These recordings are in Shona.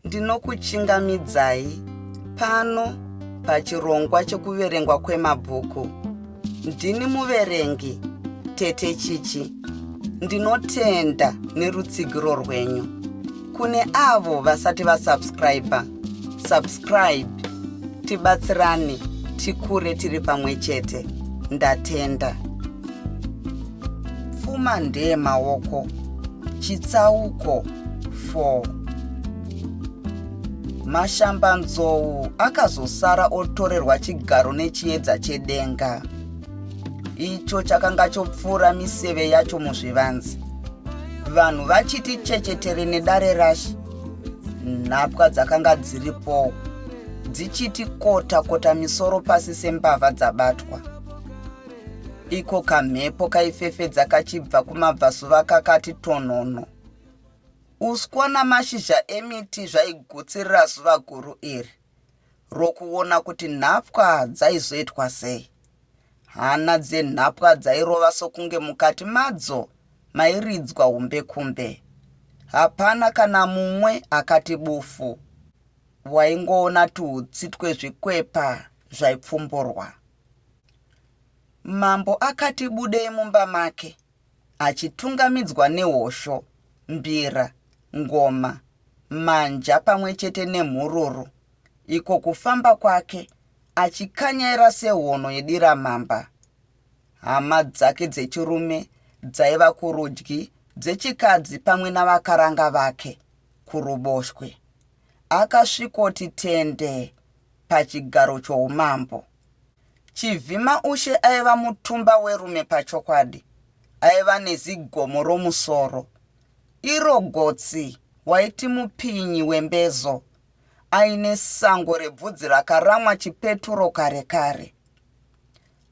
Ndinokuchingamidzai pano pachirongwa chekuverengwa kwemabhuku. Ndini muverengi Tete Chichi. Ndinotenda nerutsigiro rwenyu. Kune avo vasati vasubscriber, subscribe tibatsirane tikure tiri pamwe chete. Ndatenda. Pfuma ndeye maoko. Chitsauko 4 Mashambanzou akazosara otorerwa chigaro nechiedza chedenga icho chakanga chopfuura miseve yacho muzvivanze vanhu vachiti chechetere nedare rashe nhapwa dzakanga dziripowo dzichiti kota kota misoro pasi sembavha dzabatwa Iko kamhepo kaifefedza kachibva kumabvazuva kakati tonhono. Uswa namashizha emiti zvaigutsirira zuva guru iri rokuona kuti nhapwa dzaizoitwa sei. Hana dzenhapwa dzairova sokunge mukati madzo mairidzwa humbekumbe. Hapana kana mumwe akati bufu. Waingoona tuhutsi twezvikwepa zvaipfumburwa. Mambo akati budei mumba make achitungamidzwa nehosho, mbira, ngoma, manja pamwe chete nemhururu, iko kufamba kwake achikanyaira sehono yediramamba. Hama dzake dzechirume dzaiva kurudyi, dzechikadzi pamwe navakaranga vake kuruboshwe. Akasvikoti tende pachigaro choumambo. Chivhima Ushe aiva mutumba werume pachokwadi, aiva nezigomo romusoro. Iro gotsi waiti mupinyi wembezo, aine sango rebvudzi rakaramwa chipeturo kare kare.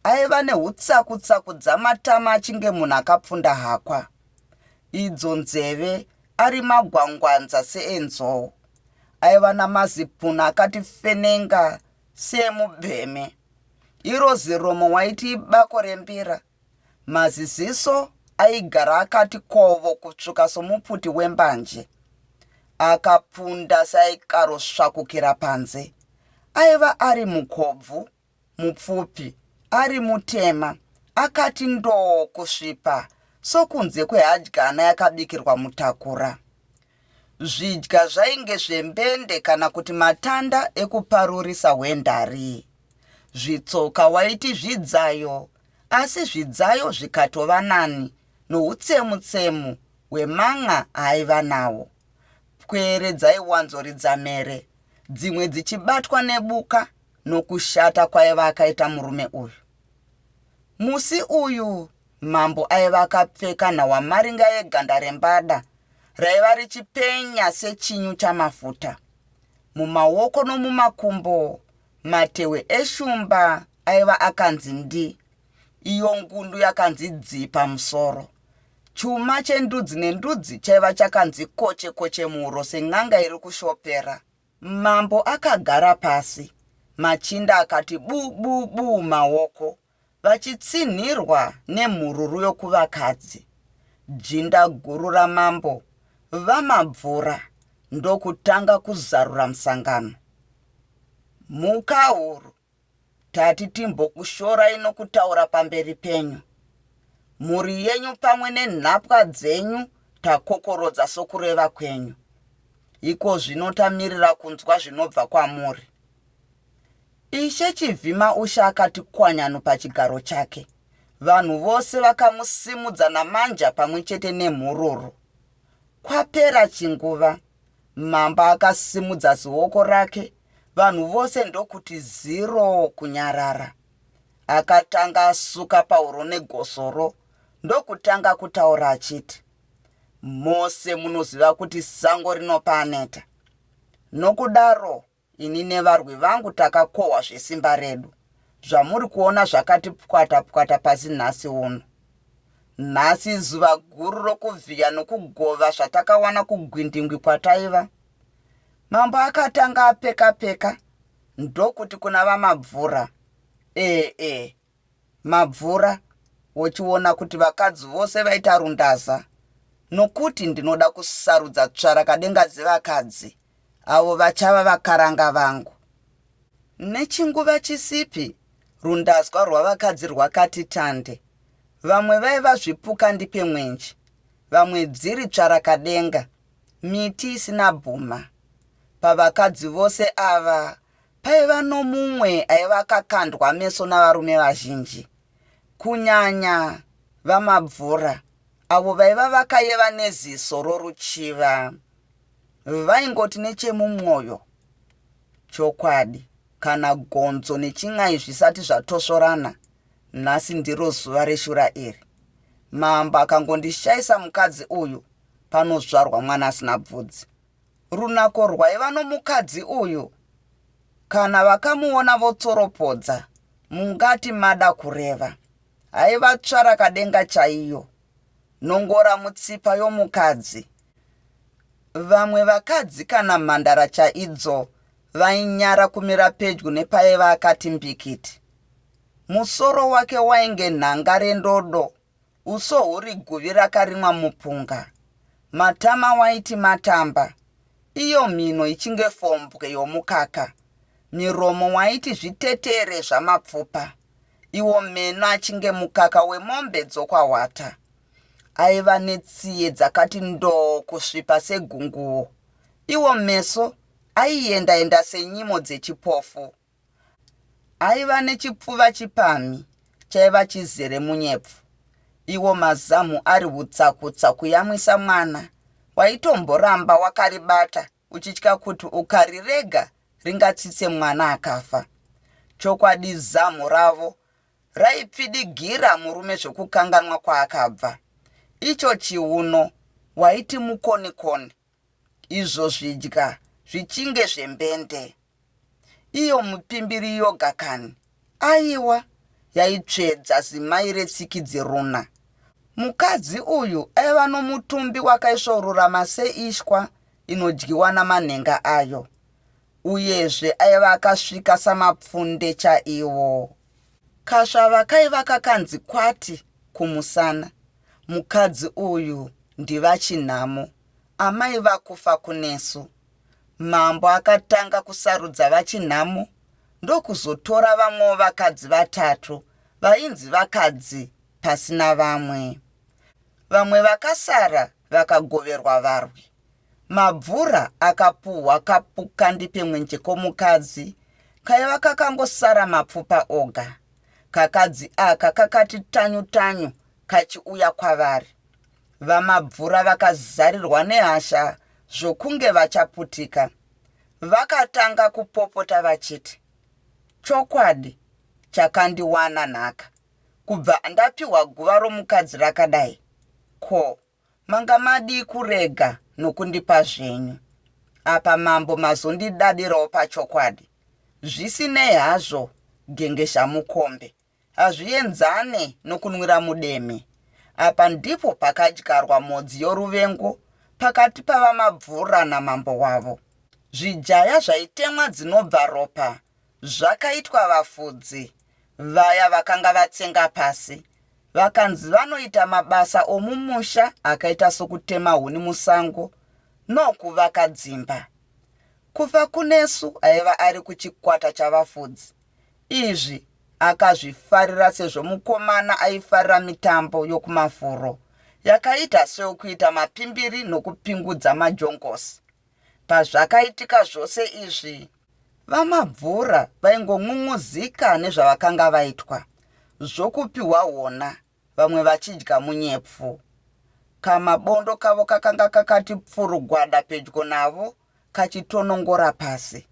Aiva nehutsakutsaku dzamatama achinge munhu akapfunda hakwa. Idzo nzeve ari magwangwanza seenzou. Aiva namazipuna akati fenenga seemubheme. Iro ziromo waiti ibako rembira. Maziziso aigara akati kovo kutsvuka somuputi wembanje. Akapunda seaikarosvakukira panze. Aiva ari mukobvu, mupfupi, ari mutema, akati ndoo kusvipa sokunze kwehadyana yakabikirwa mutakura. Zvidya zvainge zvembende kana kuti matanda ekuparurisa hwendari. Zvitsoka waiti zvidzayo, asi zvidzayo zvikatova nani noutsemutsemu hweman'a aaiva nawo. Pwere dzaiwanzoridza mhere, dzimwe dzichibatwa nebuka nokushata kwaiva akaita murume uyu. Musi uyu mambo aiva akapfeka nhawamaringa yeganda rembada raiva richipenya sechinyu chamafuta. Mumaoko nomumakumbo matehwe eshumba aiva akanzi ndi, iyo ngundu yakanzi dzi pamusoro. Chuma chendudzi nendudzi chaiva chakanzi koche koche muhuro sen'anga iri kushopera. Mambo akagara pasi, machinda akati bu bu bu maoko vachitsinhirwa nemhururu yokuvakadzi. Jinda guru ramambo, VaMabvura, ndokutanga kuzarura musangano. Mhukahuru, tati timbokushorai nokutaura pamberi penyu. Mhuri yenyu pamwe nenhapwa dzenyu takokorodza sokureva kwenyu. Ikozvino tamirira kunzwa zvinobva kwamuri. Ishe Chivhimaushe akati kwanyanu pachigaro chake. Vanhu vose vakamusimudza namanja pamwe chete nemhururu. Kwapera chinguva, mambo akasimudza zioko rake, vanhu vose ndokuti ziroo kunyarara. Akatanga asuka pahuro negosoro ndokutanga kutaura achiti, Mose munoziva kuti sango rinopa aneta. Nokudaro Ini nevarwi vangu takakohwa zvesimba redu, zvamuri kuona zvakati pwata pwata pasi nhasi uno. Nhasi izuva guru rokuvhiya nokugova zvatakawana kugwindingwi kwataiva. Mambo akatanga apeka peka ndokuti kuna VaMabvura, Ee ee, Mabvura, wochiona kuti vakadzi vose vaita rundaza. Nokuti ndinoda kusarudza tsvarakadenga dzevakadzi avo vachava vakaranga vangu. Nechinguva chisipi, rundazwa rwavakadzi rwakati tande. Vamwe vaiva zvipuka ndipe mwenje, vamwe dziri tsvarakadenga, miti isina bhuma. Pavakadzi vose ava paiva nomumwe aiva akakandwa meso navarume vazhinji, kunyanya VaMabvura avo vaiva vakayeva neziso roruchiva. Vaingoti nechemumwoyo, Chokwadi, kana gonzo nechin'ai zvisati zvatosvorana, nhasi ndiro zuva reshura iri. Mambo akangondishaisa mukadzi uyu panozvarwa mwana asina bvudzi. Runako rwaiva nomukadzi uyu kana vakamuona votsoropodza mungati mada kureva. Aiva tsvarakadenga chaiyo, nongora mutsipa yomukadzi. Vamwe vakadzi kana mhandara chaidzo vainyara kumira pedyo nepaiva akati mbikiti. Musoro wake wainge nhanga rendodo, uso huri guvi rakarimwa mupunga. Matama waiti matamba, iyo mhino ichinge fombwe yomukaka. Miromo waiti zvitetere zvamapfupa, iwo meno achinge mukaka wemombe dzokwahwata. Aiva netsiye dzakati ndoo kusvipa segunguo, iwo meso aienda-enda senyimo dzechipofu. Aiva nechipfuva chipamhi chaiva chizere munyepfu, iwo mazamu ari hutsakutsa kuyamwisa mwana, waitomboramba wakaribata uchitya kuti ukarirega ringatsitse mwana akafa. Chokwadi zamu ravo raipfidigira murume zvokukanganwa kwaakabva. Icho chiuno waiti mukonikoni, izvo zvidya zvichinge zvembende. Iyo mupimbiri yoga kani, aiwa yaitsvedza zimai retsikidzi runa. Mukadzi uyu aiva nomutumbi wakaisvorurama seishwa inodyiwa namanhenga ayo. Uyezve aiva akasvika samapfunde chaiwo. Kasvava kaiva kakanzi kwati kumusana. Mukadzi uyu ndiVaChinhamo, amai vaKufakunesu. Mambo akatanga kusarudza VaChinhamo ndokuzotora vamwewo vakadzi vatatu vainzi vakadzi pasina vamwe. Vamwe vakasara vakagoverwa varwi. Mabvura akapuhwa kapukandipe mwenje komukadzi kaiva kakangosara mapfupa oga. Kakadzi aka kakati tanyu tanyu kachiuya kwavari. VaMabvura vakazarirwa nehasha zvokunge vachaputika. Vakatanga kupopota vachiti, Chokwadi chakandiwana nhaka kubva ndapiwa guva romukadzi rakadai? Ko, manga madii kurega nokundipa zvenyu? Apa mambo mazondidadirawo pachokwadi. Zvisinei hazvo Gengeshamukombe Hazvienzane nokunwira mudeme. Apa ndipo pakadyarwa mhodzi yoruvengo pakati paVaMabvura namambo wavo. Zvijaya zvaitemwa dzinobva ropa zvakaitwa vafudzi, vaya vakanga vatsenga pasi, vakanzi vanoita mabasa omumusha akaita sokutema huni musango nokuvaka dzimba. Kufakunesu aiva ari kuchikwata chavafudzi. Izvi akazvifarira sezvo mukomana aifarira mitambo yokumafuro yakaita seyokuita mapimbiri nokupingudza majongosi. Pazvakaitika zvose izvi, VaMabvura vaingon'un'uzika nezvavakanga vaitwa, zvokupiwa hona vamwe vachidya munyepfu. Kamabondo kavo kakanga kakati pfurugwada pedyo navo kachitonongora pasi.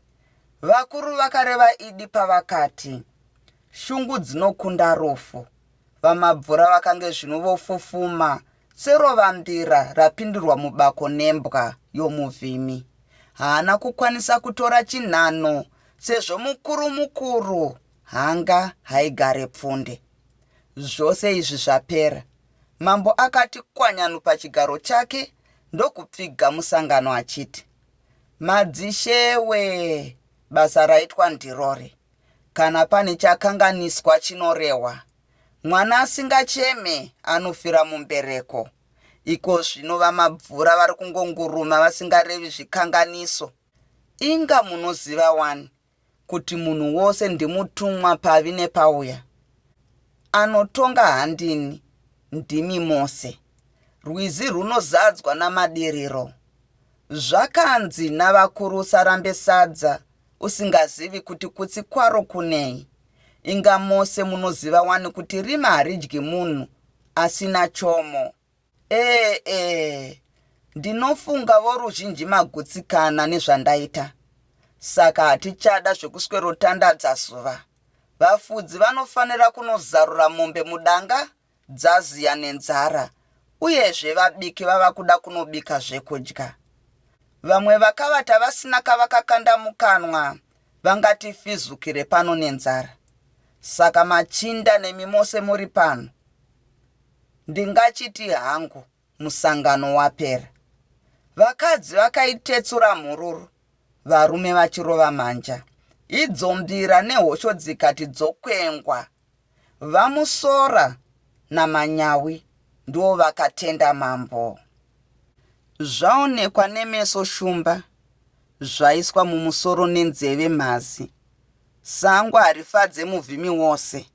Vakuru vakareva idi pavakati, Shungu dzinokunda rufu. VaMabvura vakange zvino vofufuma serovambira rapindirwa mubako nembwa yomuvhimi. Haana kukwanisa kutora chinhano sezvo mukuru mukuru hanga haigare pfunde. Zvose izvi zvapera, mambo akati kwanyanu pachigaro chake ndokupfiga musangano achiti, Madzishewe, basa raitwa ndirori. Kana pane chakanganiswa chinorehwa. Mwana asingacheme anofira mumbereko. Iko zvino VaMabvura vari kungonguruma vasingarevi zvikanganiso. Inga munoziva wani kuti munhu wose ndimutumwa pavi nepauya. Anotonga handini, ndimi mose. Rwizi rwunozadzwa namadiriro. Zvakanzi navakuru usarambe sadza usingazivi kuti kutsi kwaro kunei. Inga mose munoziva wani kuti rima haridyi munhu asina chomo. Ee ee, ndinofunga voruzhinji magutsikana nezvandaita. Saka hatichada zvekuswerotandadza zuva. Vafudzi vanofanira kunozarura mombe mudanga dzaziya nenzara uyezve vabiki vava kuda kunobika zvekudya. Vamwe vakavata vasina kavakakanda mukanwa vangatifizukire pano nenzara. Saka machinda nemi mose muri pano, ndingachiti hangu musangano wapera. Vakadzi vakaitetsura mhururu, varume vachirova manja. Idzo mbira nehosho dzikati dzokwengwa. VaMusora naManyawi ndivo vakatenda mambo. Zvaonekwa nemeso shumba, zvaiswa mumusoro nenzeve mhazi. Sango harifadze muvhimi wose.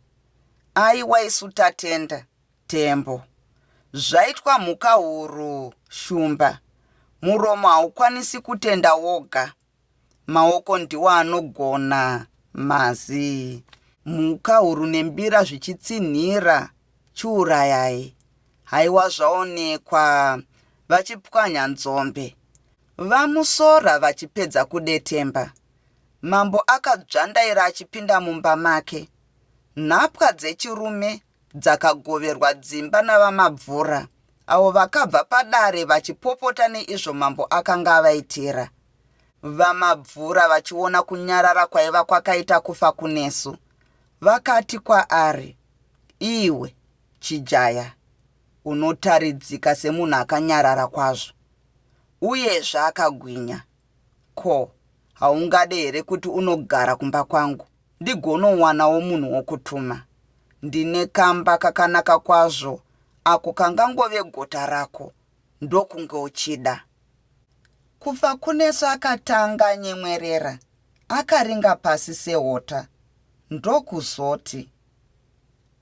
Aiwa isu tatenda, Tembo. Zvaitwa mhuka huru, shumba. Muromo haukwanisi kutenda woga. Maoko ndiwo anogona mazi. Mhuka huru nembira zvichitsinhira chiurayai. Haiwa zvaonekwa vachipwanya nzombe. VaMusora vachipedza kudetemba. Mambo akadzvandaira achipinda mumba make. Nhapwa dzechirume dzakagoverwa dzimba naVaMabvura avo vakabva padare vachipopota neizvo mambo akanga avaitira. VaMabvura vachiona kunyarara kwaiva kwakaita Kufakunesu, vakati kwaari, Iwe, chijaya, unotaridzika semunhu akanyarara kwazvo, uyezve akagwinya. Ko, haungade here kuti unogara kumba kwangu ndigonowanawo munhu wokutuma? Ndine kamba kakanaka kwazvo ako kangangove gota rako, ndokunge uchida. Kufakunesu akatanga anyemwerera akaringa pasi sehota ndokuzoti,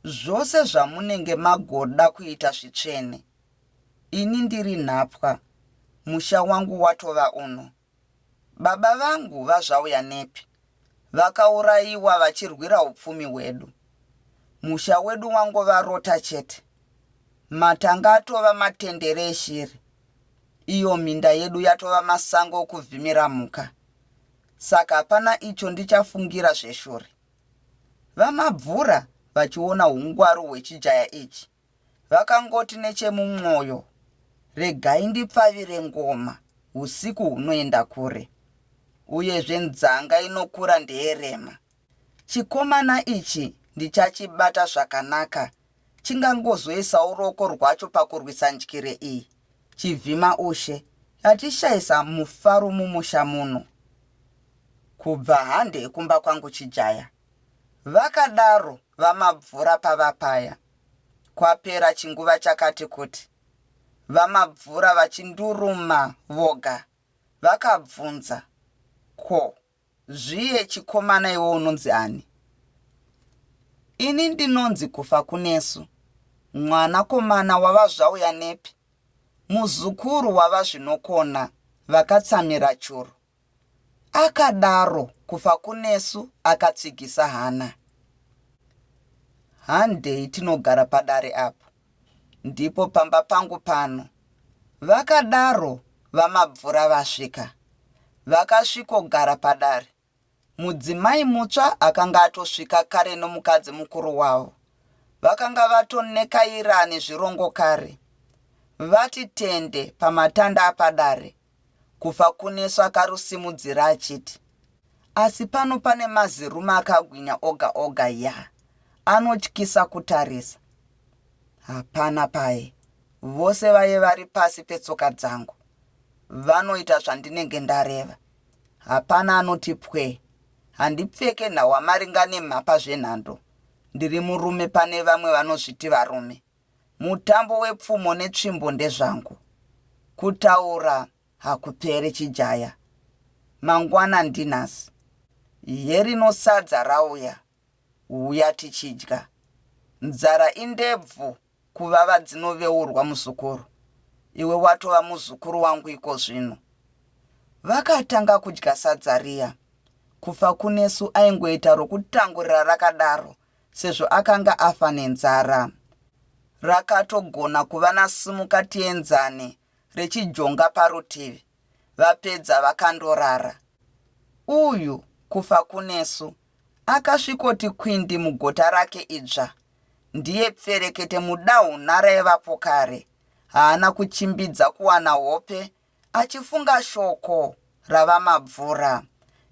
Zvose zvamunenge magoda kuita zvitsvene. Ini ndiri nhapwa, musha wangu watova uno. Baba vangu vaZvauyanepi vakaurayiwa vachirwira upfumi hwedu. Musha wedu wangova rota chete. Matanga atova matendere eshiri. Iyo minda yedu yatova masango okuvhimira mhuka. Saka hapana icho ndichafungira zveshure. VaMabvura vachiona hungwaru hwechijaya ichi Vakangoti nechemumwoyo, Regai ndipfavire ngoma, usiku hunoenda kure. Uyezve nzanga inokura ndeyerema. Chikomana ichi ndichachibata zvakanaka, chingangozoisawo ruoko rwacho pakurwisa ndyire iyi. Chivhima ushe, yatishaisa mufaro mumusha muno. Kubva handei kumba kwangu chijaya. Vakadaro VaMabvura pava paya. Kwapera chinguva chakati kuti, VaMabvura vachinduruma voga, vakabvunza, Ko, zviye chikomana iwe unonzi ani? Ini ndinonzi Kufakunesu, mwanakomana waVaZvauyanepi, muzukuru waVaZvinokona vakatsamira churu. Akadaro Kufakunesu akatsigisa hana. Handei tinogara padare apo. Ndipo pamba pangu pano. Vakadaro VaMabvura vasvika. Vakasvikogara padare. Mudzimai mutsva akanga atosvika kare nomukadzi mukuru wavo. Vakanga vatonekaira nezvirongo kare. Vati tende pamatanda apadare. Kufakunesu akarusimudzira achiti, Asi pano pane mazirume akagwinya oga oga ya, anotyisa kutarisa. Hapana paye, vose vaye vari pasi petsoka dzangu. Vanoita zvandinenge ndareva. Hapana anoti pwee. Handipfeke nhawamaringa nemhapa zvenhando. Ndiri murume pane vamwe vanozviti varume. Mutambo wepfumo netsvimbo ndezvangu. Kutaura hakupere chijaya. Mangwana ndinhasi. Herino sadza rauya. Huya tichidya. Nzara indebvu kuvava dzinoveurwa muzukuru. Iwe watova muzukuru wangu ikozvino. Vakatanga kudya sadza riya. Kufakunesu aingoita rokutangurira rakadaro sezvo akanga afa nenzara. Rakatogona kuva naSimuka tienzane rechijonga parutivi. Vapedza vakandorara. Uyu Kufakunesu akasvikoti kwindi mugota rake idzva. Ndiye pferekete mudahuna raivapo kare. Haana kuchimbidza kuwana hope achifunga shoko raVaMabvura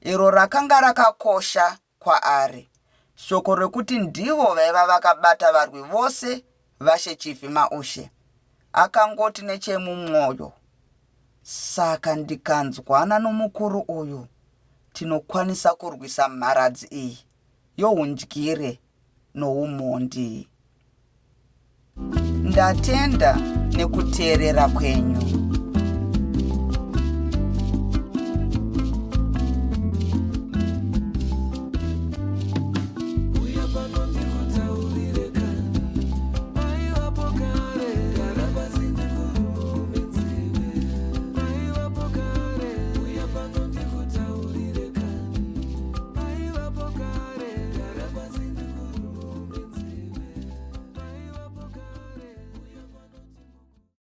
iro rakanga rakakosha kwaari. Shoko rekuti ndivo vaiva vakabata varwi vose vaShe Chivhimaushe. Akangoti nechemumwoyo, Saka ndikanzwana nomukuru uyu tinokwanisa kurwisa mharadzi iyi youndyire noumhondi. Ndatenda nekuteerera kwenyu.